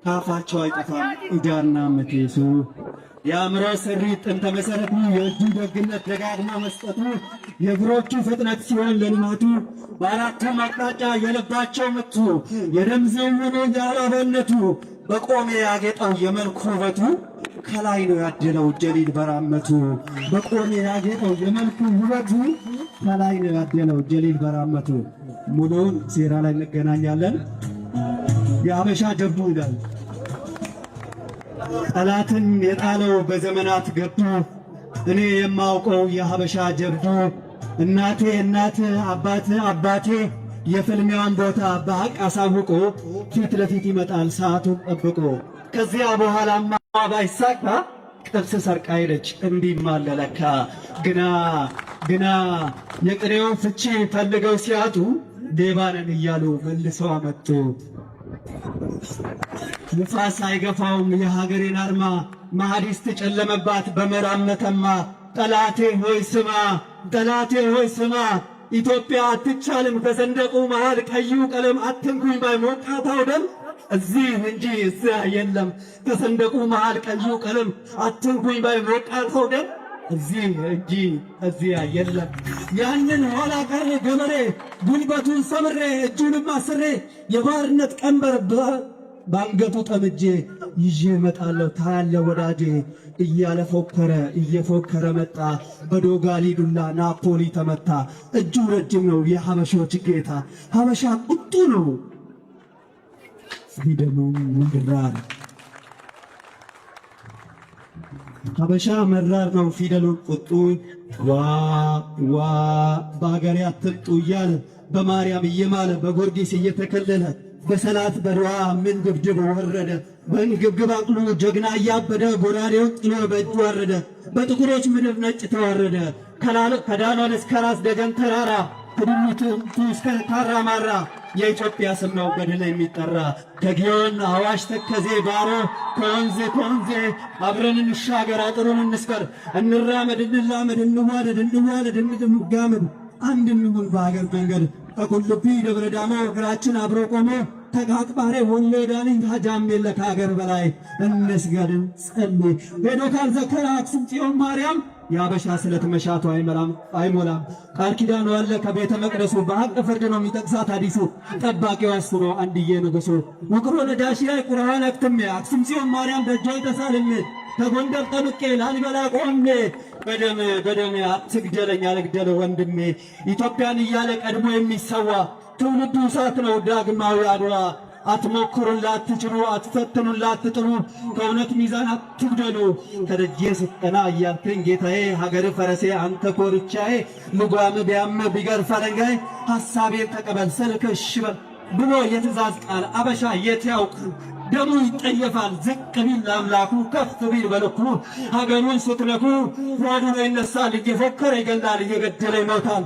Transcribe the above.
ካፋቸው አይጠፋም እዳና መቴሱ። የአእምሮ ስሪት ጥንተ መሰረቱ፣ የእጁ ደግነት ደጋግሞ መስጠቱ፣ የእግሮቹ ፍጥነት ሲሆን ለልማቱ፣ በአራቱም አቅጣጫ የልባቸው ምቱ፣ የደም ዝውውሩ የአላባነቱ፣ በቆሜ ያጌጠው የመልኩ ውበቱ ከላይ ነው ያደለው ጀሊል በራመቱ። በቆሜ ያጌጠው የመልኩ ውበቱ ከላይ ነው ያደለው ጀሊል በራመቱ። ሙሉውን ሴራ ላይ እንገናኛለን። የሀበሻ ጀብዱ ይላል። ጠላትን የጣለው በዘመናት ገብቶ፣ እኔ የማውቀው የሀበሻ ጀብዱ፣ እናቴ እናት አባት አባቴ የፍልሚያውን ቦታ በሐቅ አሳውቆ ፊት ለፊት ይመጣል ሰዓቱን ጠብቆ። ከዚያ በኋላማ ባይሳካ ጥብስ ሰርቃ ሄደች እንዲህም አለ ለካ። ግና ግና የቅኔውን ፍቺ ፈልገው ሲያጡ ሌባ ነን እያሉ መልሰው አመጡ። ንፋስ አይገፋውም የሀገሬን አርማ፣ ማህዲስት ጨለመባት በምዕራብ መተማ። ጠላቴ ሆይ ስማ፣ ጠላቴ ሆይ ስማ፣ ኢትዮጵያ አትቻልም። ከሰንደቁ መሃል ቀዩ ቀለም አትንኩኝ ባይ ሞቃታው ደም እዚህ እንጂ እዚያ የለም። ከሰንደቁ መሃል ቀዩ ቀለም አትንኩኝ ባይ ሞቃታው ደም እዚህ እንጂ እዚያ የለም። ያንን ኋላ ቀር ገበሬ ጉልበቱን ሰብሬ እጁንም አስሬ የባርነት ቀንበር ባንገቱ ጠምጄ ይዤ እመጣለሁ ታያለህ ወዳጄ እያለ ፎከረ፣ እየፎከረ መጣ። በዶጋሊ ዱላ ናፖሊ ተመታ። እጁ ረጅም ነው የሀበሾች ጌታ። ሀበሻ ቁጡ ነው ፊደሉም መራር። ሀበሻ መራር ነው ፊደሉ ቁጡ። ዋ ዋ በሀገሬ አትምጡ እያለ፣ በማርያም እየማለ፣ በጎርጊስ እየተከለለ፣ በሰላት በዱዓ ምን ግብድብ ወረደ። በንግብግብ አቅሉ ጀግና እያበደ ጎራዴውን ጥሎ በእጁ ወረደ። በጥቁሮች ምድር ነጭ ተዋረደ። ከዳሎል እስከ ራስ ደጀን ተራራ፣ ከዱሉቱ እስከ ካራማራ የኢትዮጵያ ስም ነው በድል የሚጠራ። ከጊዮን አዋሽ ተከዜ ባሮ ከወንዜ ከወንዜ አብረን እንሻገር አጥሩን እንስበር፣ እንራመድ እንላመድ እንዋደድ እንዋለድ እንጋመድ አንድ እንሁን በሀገር መንገድ። ከቁልቢ ደብረ ዳሞ እግራችን አብሮ ቆሞ፣ ተቃቅባሬ ወሎ ዳኒ ሀጃም የለ ከሀገር በላይ። እንስገድ ጸልይ ሄዶ ካልዘከረ አክሱም ጽዮን ማርያም የአበሻ ስለት መሻቱ አይሞላም። ቃል ኪዳኑ አለ ከቤተ መቅደሱ፣ በሐቅ ፍርድ ነው የሚጠቅሳት አዲሱ፣ ጠባቂው እሱ ነው አንድዬ ንጉሱ። ውቅሮ ነጃሺ ላይ ቁርአን አክትሜ፣ አክሱም ጽዮን ማርያም ደጇ ተሳልሜ፣ ከጎንደር ጠምቄ ላሊበላ ቆሜ፣ በደም በደሜ አትግደለኝ አልግደለ ወንድሜ። ኢትዮጵያን እያለ ቀድሞ የሚሰዋ ትውልዱ እሳት ነው ዳግማዊ አድዋ። አትሞክሩን ላትችሉ፣ አትፈትኑን ላትጥሉ፣ ከእውነት ሚዛን አትጉደሉ። ከደጄ ስትቀና እያልከኝ ጌታዬ፣ ሀገር ፈረሴ አንተ ኮርቻዬ፣ ልጓም ቢያም ቢገርፍ አለንጋዬ፣ ሐሳቤን ተቀበል ስልክ እሺ በል ብሎ የትእዛዝ ቃል አበሻ የት ያውቅ? ደሙ ይጠየፋል ዝቅ ቢል ለአምላኩ ከፍ ቢል በልኩ። ሀገሩን ስትነኩ ጓዱሮ ይነሳል፣ እየፎከረ ይገላል፣ እየገደለ ይሞታል።